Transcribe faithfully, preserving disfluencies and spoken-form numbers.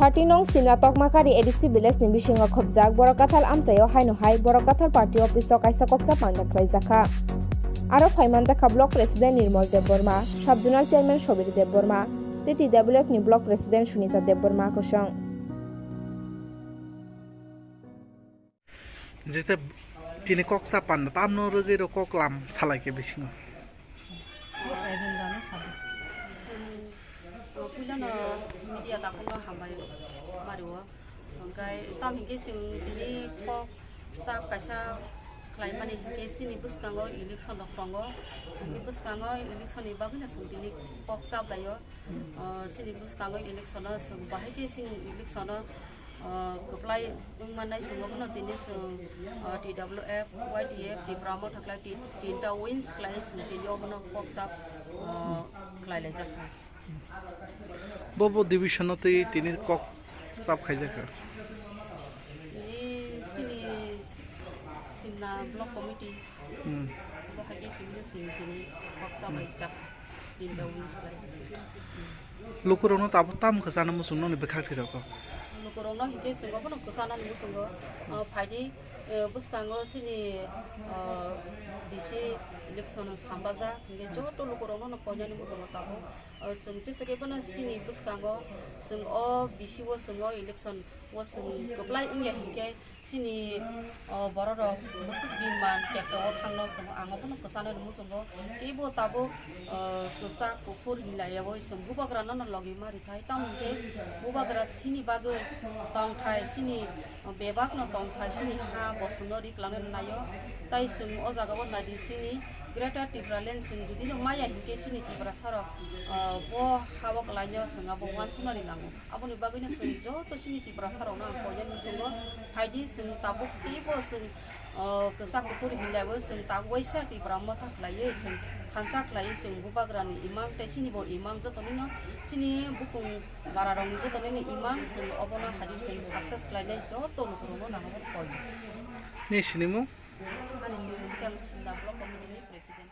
Party nong Simla Tokmakari A D C village ni bisingo khobjak Borok Kathal amchaio haino hai Borok Kathal party office o kaisa koksa panda khlaijakha. Aro phaimanjakha block president Nirmal Debbarma, sub zonal chairman Sobir Debbarma, tei T W F ni block president Sunita Debbarma kosong. Jete tini kok sa panda tamno rwgwi rw kok lam salai khe bisingo. Chwng, uh, puilano media takhukno hambai mario. Hwnkhe tamo hinkhe chwng tini kok sa kaisa khlaimani hinkhe chini bwskango election rok tongo. Hinkhe bwskango election ni bagwino chwng tini kok sa blaio. Uh, chini bwskango election o chwng bahai khe chini election o Ah, kwplai wngmannai chwng obono tini chwng, ah, T W F, Y T F, Tipra Motha khlai ti-, tinta wings khlai chwng tini obono kok chap, ah, khlai laijak kha. Bo bo division o tei tini kok chap khaijak kha. Tini chini Simna Block Committee Hmm. Bo hai khe simi no simi tini kok chap laijak. Tinta wings khlai. Lukurokno tabuk tamo kwchana muchung nokni bwkhak thwirogo? Lukurokno hinkhe chwng obono kwchanani muchungo, ah, phaidi, eh, bwskango chini, ah, B C election sambajak, hinkhe joto lukurokno no koinani muchungo tabuk. Ah, chwng jesa khe bono chini bwskango chwng o B C o chwng o election o chwng kwplai wngya hinkhe, Chini, o, bororok bwswk din man tekto o thangno chwng ang obono kwchanani muchungo. Teibo tabuk, o, kwchak kuphur hinlaiyaui chwng bubagrano no logi ma rithai. Tamo hinkhe bubagra chini bagwi tongthai, chini, o, bebakno tongthai, chini ha bosongno riklangna naio. Tai chwng o jagao naidi chini Greater Tipraland chwng judino maya hinkhe chini Tiprasarok, o, bo ha-o kwlaino chwng abo uansuknani nango. Aboni bagwino chwng joto chini Tiprasa rokno ang koinani muchungo phaidi chwng tabuk teibo chwng, o, kwchak kuphur hinlaibo chwng tabuk waisa Tipra motha khlaiwi chwng thansa khlaiwi chwng bubagrani imang tei chini bo imang joto nino chini bukung bara rokni joto nini imang chwng obono hai chwng success khlainai joto lukurokno nangkukgo koi. Ni sinimung? Ani sinimung khe ang Simla Block Committee ni President.